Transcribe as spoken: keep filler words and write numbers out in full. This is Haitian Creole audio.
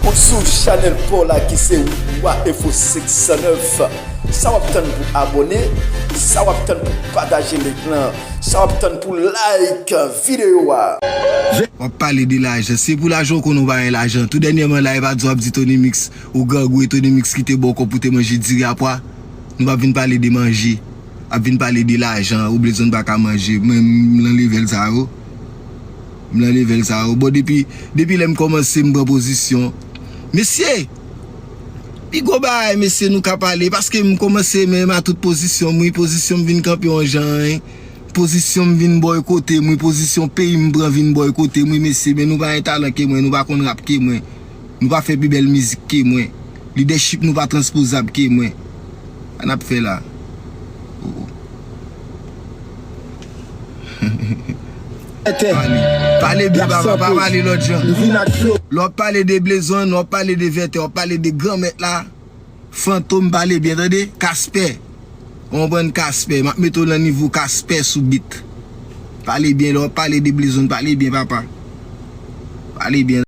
Ou sou chanèl pa w la ki se Wa Info senk san nèf. Sa w ap tann pou abòne? Sa w ap tann pou pataje link lan? Sa w ap tann pou like videyo a? W ap pale de lajan. Se pou lajan ou konnen w pa gen lajan. Tou dènyèman la, e pa di w ap di Tony Mix, ou grangou e Tony Mix ki te ba w kòb pou te manje diri a pwa. Nou p ap vin pale de manje. Ap vin pale de lajan, ou bezwen pa ka manje. Mwen, m nan level sa yo. M nan level sa yo. Bon, depi, depi lè m kòmanse, m pran pozisyon. Mesye, pi gwo bagay, mesye, nou ka pale. Paske m kòmanse menm a tout pozisyon m, wi, pozisyon m vin kanpe yon jan, wi. Pozisyon m vin bòykote m, wi, pozisyon peyi m pran vin bòykote m, wi, mesye, men nou pa gen talan ke mwen, nou pa konn rap ke mwen. Nou pa fè pi bèl mizik ke mwen. Lidèchip nou pa transpozab ke mwen. Sa n ap fè la? Oh, oh. Pale. Pale byen, papa, pa pale lòt jan. Lè w ap pale de Blezon, lè w ap pale de Vètè, w ap pale de Granmèt la. Fantom, pale byen, tande? Kaspè. Ou konprann, Kaspè? M ap mete w nan nivo Kaspè sou bit. Pale byen, lè w ap pale de Blezon, pale byen, papa. Pale byen.